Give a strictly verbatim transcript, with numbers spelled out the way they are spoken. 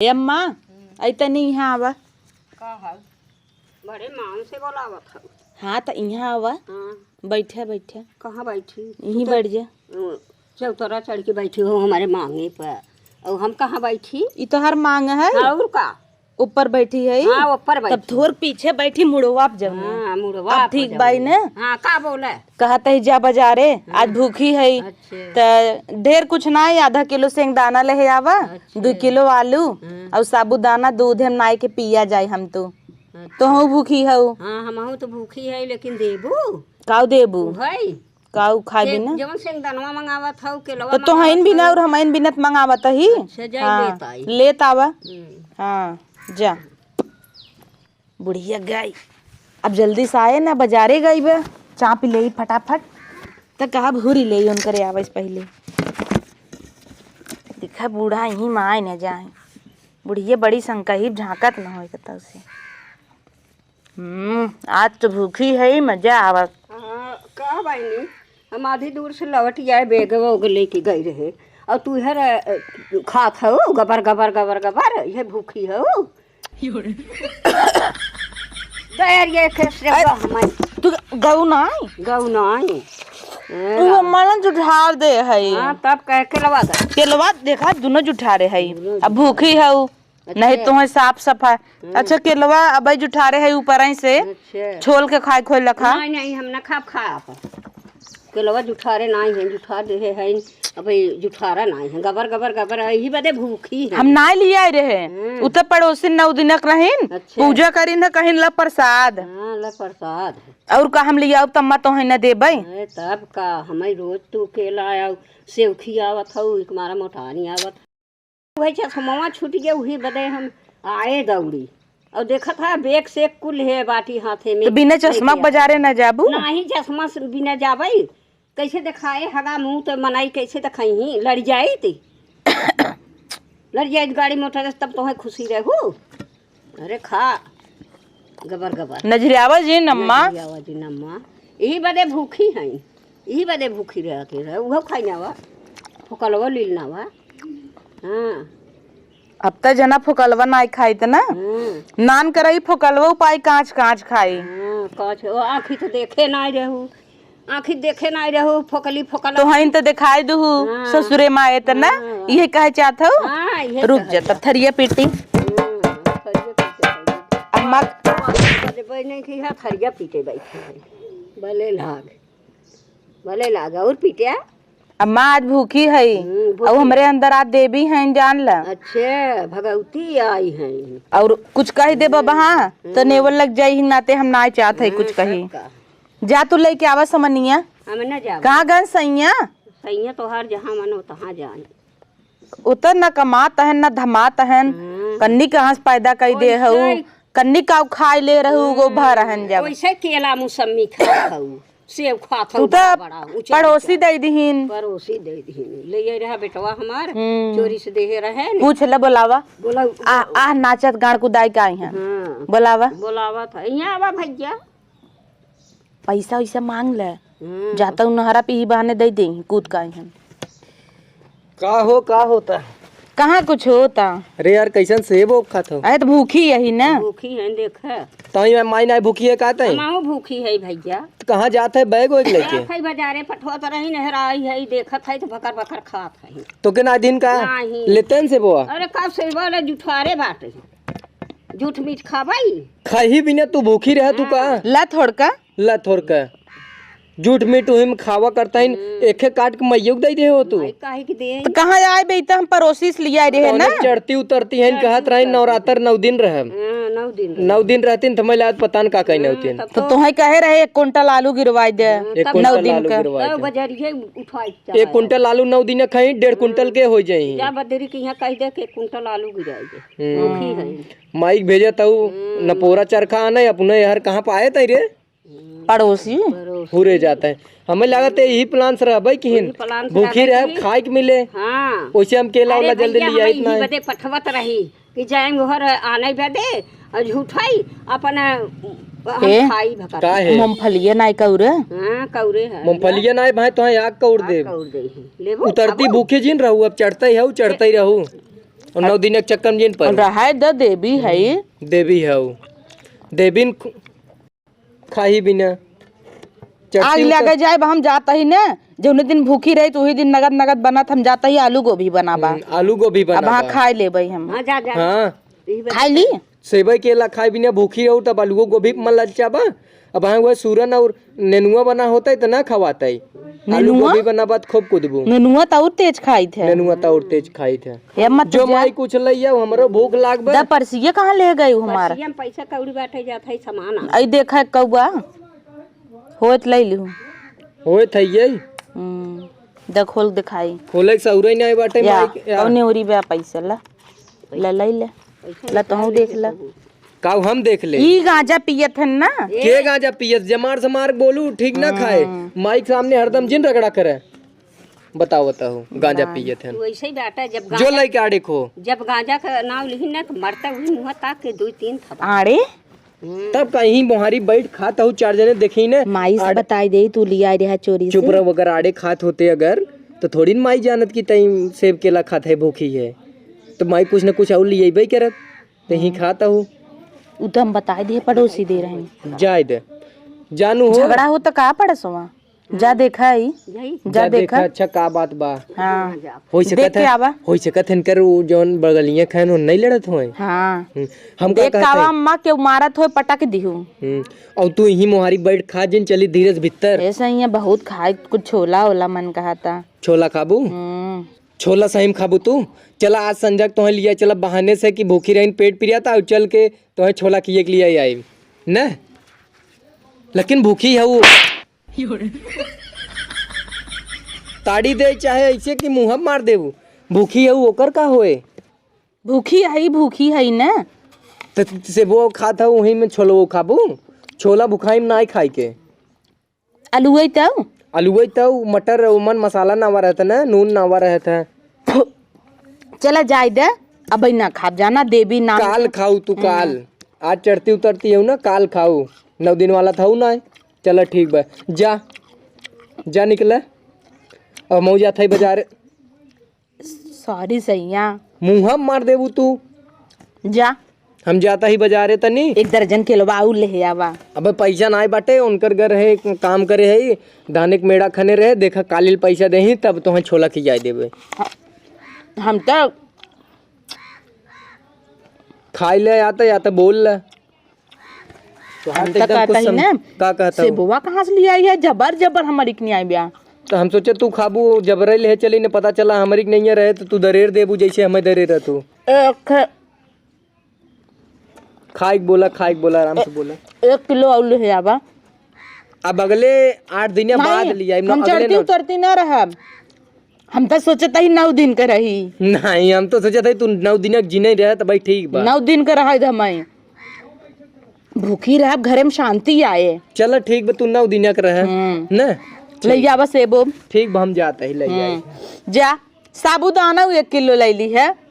ए अम्मा, हम्म। आई तनी इहाँ आवा। का है? बड़े मान से बोलावत हऊ। हाँ, त इहाँ आवा। हाँ। बैठे, बैठे। कहाँ बैठी? इहीं तू तो बैठ जा। अ, चौतरा चढ़ के बैठी हो हमारे मांगे पर। और हम कहाँ बैठी? ई तोहार मांग है। और का? ऊपर बैठी है। हाँ, ऊपर तब बैठी। थोर पीछे बैठी, मुड़वा आप जब हाँ, मुड़वा अब आप ठीक जब। बाई ने? हाँ, का बोले? कहत है जा बाजारे, आज हाँ। भूखी है। अच्छा। त ढेर कुछ ना है, आधा किलो सेंगदाना ले आवा, अच्छा। दू किलो आलू हाँ। और साबूदाना दूध हम नाई के पिया जाए हम तो। अच्छा। तोहू भूखी हऊ। हाँ, हमहू तो भूखी है, लेकिन देबू? काऊ देबू? उहई। काऊ खाए से-, बिना? जवन सेंगदानवा मंगावत हऊ, केलवा तो तोहइन मंगावत बिना हऊ। और हमइन बिना त मंगावत ही। अच्छा, जाई हाँ, लेत आई। लेत आवा। हम्म। हाँ, जा। बुढ़िया गई। अब जल्दी से आए ना, बाजारे गई बा, चाप ले फटाफट। त कहा भूरी ले उनकरे आवे से पहले। देखा बूढ़ा यहीं में आए न जाए। बुढ़िया बड़ी संकही झांकत न होए कतौ से। हम्म, आज तो भूखी है, मजा आवत। हाँ, का बहिनी, हम आधी दूर से लौट आए, बैग वैग लेके गई रहे, और तू इधर, अ, खात हऊ गबर गबर गबर गबर, ये भूखी हऊ। दयर ये खेस रे अरे, गहमन। तू गऊ नाई? गऊ नाई। ए, तू राम। हमारा जुठार दे है। हाँ, तब कह के लवा दे। के लवा देखा, दोनों जुठारे है। दोनों अब जुठारे। भूखी हऊ। अच्छा। नहीं तो है साफ सफाई। हम्म। अच्छा, केलवा अबे जुठारे है ऊपर ही से। अच्छा। छोल के खाए खोल रखा। नहीं, नहीं, हम ना खाब, खाब। केलवा जुठारे नहीं है, जुठार दे है, अबे जुठारा नहीं है, गबर, गबर, गबर है, यही बदे भूखी है। हम नाई लियाए रहे। हम्म। उ तो पड़ोसिन नौ दिनक रहिन, अच्छा। पूजा करिन है, कहिन ला प्रसाद। हाँ, ला प्रसाद। और का हम लियाउब, तम्मा तोहे न देबै। अरे, तब का, हमें रोज तू केला आउ सेव खियावत हऊ, एक मारा मोटानी आवत। वही चश्मवा छूट गया, वही बदे हम आए दौड़ी। और देखत है, बैग से कुल है बाटी हाथे में। तो बिना चश्मा लेके आए। बाजारे न जाबू? नहीं, चश्मा से बिना जाबई। कैसे देखाए हगा मुंह तो मनई कैसे देखाई ही? लड़ जाई ती। लड़ जाई गाड़ी मोटर से, तब तोहे खुशी रहू। अरे खा, गबर गबर। नजरियावा जी नम्मा। नजरियावा जी नम्मा। यही बदे भूखी हैं, यही बदे भूखी रहती है। उहो खाई ना वा, फोकलवा लील ना वा। हाँ। अब त जना फोकलवा नाई खाई त ना। हम्म। नान करई फोकलवा उपाय कांच कांच खाई। हाँ, कांच, ओ आँखी तो देखे नाई रहू। आँखी देखे नाई रहू, फोकली फोकला। तोहइन त देखाई दुहू, हाँ। ससुरे माए त ना, हाँ। इहे कहे चाहत हऊ? हाँ, इहे रुक कहे जा, तब चाहत। थरिया पीटी। हाँ, थरिया पीटे, थरिया। अम्मा। बजबै नहीं कि हाँ, थरिया पीटे बैठे हैं। भले लाग, भले लाग, और पीटे? अम्मा आज भूखी है, हम्म, भूखी। और हमरे अंदर आज देवी हैं, जान ला। अच्छा, भगवती आई हैं। और कुछ कह दे बाबा, हाँ, तो हम्म। नेवल लग जाई, नाते हम ना चाहत है कुछ हम्म, कही। सबका। जा तू लेके आवा समनिया। हम न जाब। कहाँ गन सैया? सैया तोहार जहाँ मन हो तहाँ जाए। उतर न कमात हन, न धमात हन। हम्म। कन्नी कहाँ से पैदा कई दे हऊ? ओइसे कन्नी काऊ खाए ले रहू, गो हम्म। भर हन जब। ओइसे केला मुसम्मी खात हऊ, सेव खात तू हऊ तो बड़ा बड़ा, ऊँचा पड़ोसी ऊँचा। दे दिहिन। पड़ोसी दे दिहिन। ले ये रहा बेटवा हमार, हम्म। चोरी से देहे रहे न। पूछ ले, बोलावा। बोला, आ, आह, नाचत गाड़ कुदाई के आई हैं। हाँ। बोलावा। बोलावा था। यहाँ आवा भैया। पैसा वैसा मांग ले। हम्म। जाता हूँ नहरा पे ही बहाने दे दे, कूद का हम। का हो, का होता? कहाँ कुछ होता? अरे यार, कैसन सेब ओब खात हो? अरे तो भूखी यही ना। भूखी है, देख। तही में माई नाई भूखी है का तही? हमाऊ भूखी है भैया। तो कहाँ जात है बैग वैग लेके? जात है बाजारे, पठवा तो रही नहरा आई है, देखत है तो भकर भकर खात है। तो के ना दिन का नहीं। लेते हैं सेबवा? अरे का सेबवा ले जुठारे बाटे। झूठ मीठ खाबई? खाही बिना तू भूखी रह तू का? हाँ। ला थोड़का। ला थोड़का। झूठ मीठ उही में खावा करता ही, हम्म। एखे काट के मइयो के दे दे हो तू। भाई काहे के दे? तो कहाँ आए बे, त हम पड़ोसी से लिया रहे ना। चढ़ती उतरती हैं, चढ़ती कहत रही उतरती। नवरात्र नौ दिन रहे। हाँ, नौ दिन रहे। नौ दिन रहती न, तो मैं लात पता न का कहीं हाँ, होती। तब तो तो तोहे कहे रहे एक कुंटल आलू गिरवाई दे। हाँ, एक तब कुंटल नौ दिन आलू का। गिरवाई तब दे। बजरिए उठाई एक कुंटल आलू नौ दिन खाई, डेढ़ कुंटल के हो जाई। जा बदरी के यहाँ कह दे कि एक कुंटल आलू गिराई दे। हम्म। भूखी है। माइक भेजत हऊ, हम्म। न पोरा चरखा आने, अपने यार कहाँ पाए तई रे? हम्म। पड़ोसी। पड़ोसी। हुरे जाते हैं। हमें लागत है यही plan से रहबे कि हिन। वही plan से भूखी रहबे रहे, कि खाए के मिले। हाँ। वैसे हम केला अरे वाला जल्दी भैया, ले हम आई यही इतना है। बदे पठवत रही कि जाएंगे घर आने बदे और झूठाई अपन हम ए? खाई भकर। का है? मूंगफलिया नाई कौरे? हाँ, कौरे है। मूंगफलिया नाई भाई, तो यहाँ आग कौर आग दे। कौर दे है। लेबो, उतरती खाबो? भूखे जिन रहू, अब चढ़ते ही हऊ, चढ़ते ही रहू। और नौ दिन एक चक्कर में जिन पर। रहाय द देवी है। देवी है वो। देवी न खु-, खाही बिना। आग चटनी लगे उतर- जाए, हम जाता ही ना, जौने दिन भूखी रही, तो वही दिन नगद नगद बनत, हम जाता ही आलू गोभी बनाबा। हम्म, आलू गोभी अब हाँ बनाबा। खाए लेबै हम। हाँ, जा, जा। हाँ। यही बात खाई ली? सेवई केला खाए बिना भूखी रहू, तब आलू गोभी मन ललचाबा। अब हाँ, वह सूरन और नेनुआ बना होता है, तो ना खवाता है। आलू नेनुआ? गोभी बनाबा, तो खूब कूदबू। नेनुआ तो और तेज खाई थे। नेनुआ तो और तेज खाई थे। ये मत जो जा। माई कुछ लइया, हमरो भूख लागबे। द परसिया कहाँ ले गई हमार? परसिया में पैसा कौड़ी बाटे जात है, सामान आ। आई देखा कौआ, होत लई लिहू। होत है ये। हम्म, द खोल दिखाई। खोले के सौरे नहीं बाटे या, माई के, या। कौने ओरी बा पैसा ला? ला, लई ले। ला, तोहू देख ला। काऊ हम देख ले। ई गांजा पियत हन ना? के गांजा पियत? जमार समार बोलू, ठीक ना खाए। हम्म। माई के सामने हरदम जिन रगड़ा करे। बताओ, बताओ, गांजा ना। पियत हन। वैसे ही बात है, जब जो गांजा, लइके आड़े खो। जब गांजा का नाव लिही ना, तो मरता वही मुंह ताक के दो तीन थप्पड़। आड़े? तब कहीं मोहारी बैठ खात हूँ, चार जने देखी ने। माई से आड़े बताई दे, तू लिया रहा चोरी चुप से। रहो, अगर आड़े खात होते अगर, तो थोड़ी न माई जानत कि तई सेब केला खात है, भूखी है। तो माई कुछ न कुछ और लिएबे करत, तो ही खाता हूँ। उ तो हम बताई दे, पड़ोसी दे रहे हैं। जाए दे, जानू हो। झगड़ा हो तो का पड़ोसवा? जा देखा ही। यही। जा जा देखा। देखा, अच्छा का बात बा? हाँ। होई सकत देख के है, आवा। होई सकत है इनकर वो जौन बगलिया खान वो नहीं लड़त होए। हाँ। हम्म, हम का देख कहत कावा है? अम्मा के मारत होए, पटक दिहू। हम्म, और तू यही मोहारी बैठ खा जिन, चली धीरज भीतर। ऐसा ही है, बहुत खाए, कुछ छोला ओला मन कहा था। छोला खाबू? हम्म। छोला सही में खाबू तू? चला आज संजय के तोहे लिया चला बहाने से कि भूखी रहीन, पेट पिरिया था, और चल के तोहे छोला किए के लिए आई न, लेकिन भूखी है वो। ताड़ी दे चाहे ऐसे कि मुँह मार देबू, भूखी है वो, ओकर का होए? भूखी है, भूखी है न। त सेबो खात है, वही में छोलवो खाबू? छोला भुखाई में ना खाई के। अलुए तउ? अलुए तउ, मटर, ओमन मसाला नावा रहत है ना, नून नावा रहत है। चला जाए दे, अब ना खाब जाना, देवी नाम काल के। खाऊ तू, हम्म। काल। आज चढ़ती उतरती है ना, काल खाऊ। नौ दिन वाला था ना। चला ठीक बा, जा, जा निकले। अब मऊ जात है बाजार। Sorry सैया। मुँह मार देबू तू। जा। हम जाता ही बाजारे तनी। एक दर्जन केलवा आऊ ले आवा। अबे पैसा नाई बाटे, उनकर घर है, काम करे है, धाने के मेड़ा खने रहे, देखा कालिल पैसा देही तब तोहे छोला खियाई देबे। हम तो खाई ले या तो, या तो बोल ले। तो हम हम तो तो एकदम कहता कुछ ही सम-, ना, का कहता हूँ? सेबुआ कहाँ से ले आई है? जबर जबर हमारी के नहीं आई ब्या। तो हम सोचे तू खाबू, जबरे ले चली ने, पता चला हमारी के नहीं रहे तो तू दरेर देबू जैसे हमें दरेर रह तू। एक खाइक बोला, खाइक बोला, आराम से बोला। एक किलो और ले आवा। अब अगले आठ दिन या नहीं, बाद ले आई, हम अगले चढ़ती नौ- उतरती ना रहब। हम तो सोचत ही नौ दिन के रही। नहीं, हम तो सोचत ही तू नौ दिन के जी नहीं रहे तो भाई ठीक बा। नौ दिन के रहा इधर मैं भूखी रहब, घरे में शांति आए। चल ठीक बा, तू नौ दिन के रहे हम्म। न। ले आवा सेबो। ठीक बा, हम जात ही ले आई। हम्म। जा, साबूदाना एक किलो ले ली है।